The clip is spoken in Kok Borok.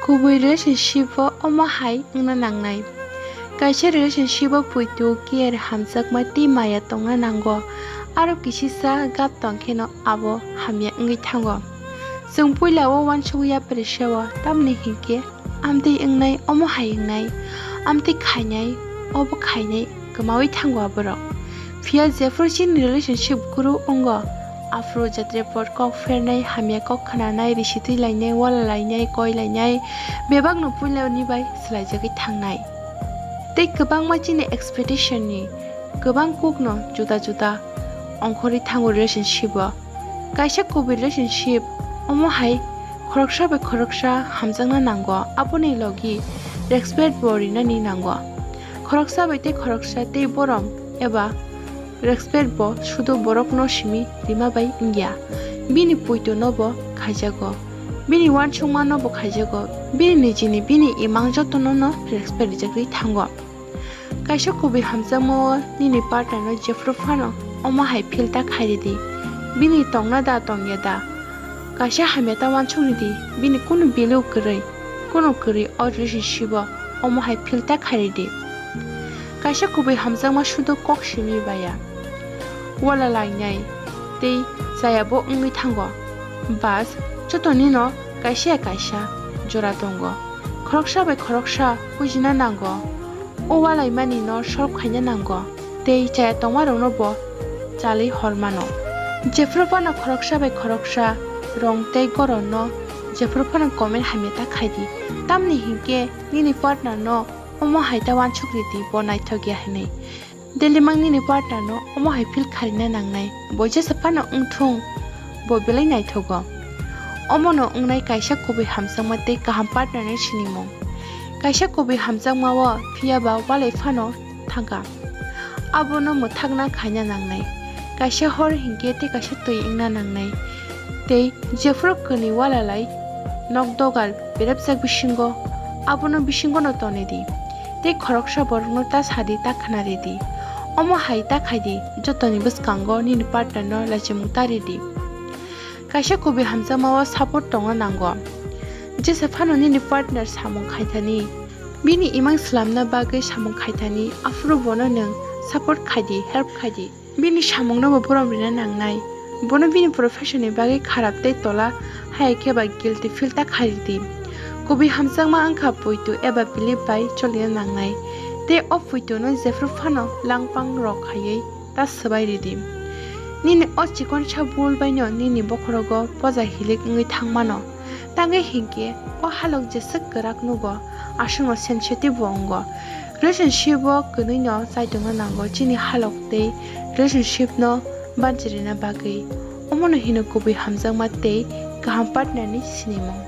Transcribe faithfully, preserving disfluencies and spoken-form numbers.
Kubui relationship o omo hai wngna nangnai. Kaisa relationship o poito, care, hamjakma tei maya tongna nango. Aro kisisa gap tongkheno abo hamya wngwi thango. Chwng puila o uansukya pressure o, tamni hinkhe amtwi wngnai, omo hai wngnai, amtwi khainai, obo khainai, kwmawi thango aborok. Phiya jephru chini relationship guru wngo, aphuru jatre por kok phernai, hamya kok khnanai, risitwi lainai, wala lainai, koi lainai, bebakno puilani bai swlaijagwi thangnai. Tei kwbangma chini expectation ni kwbang kokno juda juda ongkhorwi thango relationship o. Kaisa kubui relationship omo hai khoroksa bai khoroksa hamjakna nango, aboni logi respect bo rinani nango. Khoroksa bai tei khoroksa tei borom eba respect bo sudu borokno simi rima bai wngya. Bini poito no bo khaijago, bini uansukma no bo khaijago, bini nijini, bini imang jotono no respect rijagwi thango. Kaisa kubui hamjakma o nini partner no jephru phano omo hai feel ta khairidi. Bini tongna da tongya da, kaisa hamya ta uansuk ridi, bini kunu value kwrwi, kunu kwrwi o relationship o omo hai feel ta khairidi. Kaisa kubui hamjakma sudu kok simi baya, wala lainai tei chaya bo wngwi thango. Bas, jotoni no kaisa ya kaisa jora tongo. Khoroksa bai khoroksa bujina nango. O walaimani no solve khaina nango tei chaya tongmarokno bo chalwi hor mano. Jephru phano khoroksa bai khoroksa rong tei goron no jephru phano comment hamya ta khaidi, tamni hinkhe nini partner no omo hai ta uansuk ridi bo naithok ya hinwi. Daily mang nini partner no omo hai feel kharina nangnai, bo jesa phano wngthung, bo belai naithogo. Omono wngnai kaisa kubui hamjakma tei kaham partner ni sinimung. Kaisa kubui hamjakma o phiya ba walai phano thangkha, abono mwthakna khaina nangnai. Kaisa hor hinkhe tei kaisa twi wngna nangnai. Tei jephru kwnwi walalai nok dogar berepjak bisingo, abono bisingono tonidi. Tei khoroksa borokno ta sadi, ta khnaridi. Omo hai ta khaidi, jotoni bwskango nini partner no lachimung ta ridi. Kaisa kubui hamjakma o support tongna nango. Jesa phano nini partner samung khaithani, bini imang swlamna bagwi samung khaithani, aphuru bono nwng support khaidi, help khaidi. Bini samungno bo borom rina nangnai. Bono bini profession ni bagwi kharap tei tola hai khe ba guilty feel ta khairidi. Kubui hamjakma wngkha poito eba belief bai cholina nangnai. Tei o poito no jephru phano langpang rok khaiwi ta swbai ridi. Nini o chikonsa bul baino nini bokhorogo poja hilik wngwi thangmano. Tangwi hinkhe o halok jeswk kwrak nugo, aswkno sensitive bo wngo. Relationship o kwnwi no chaitongna nango chini halok tei relationship no banchirina bagwi. Omono hino kubui hamjakma tei kaham partner ni sinimung.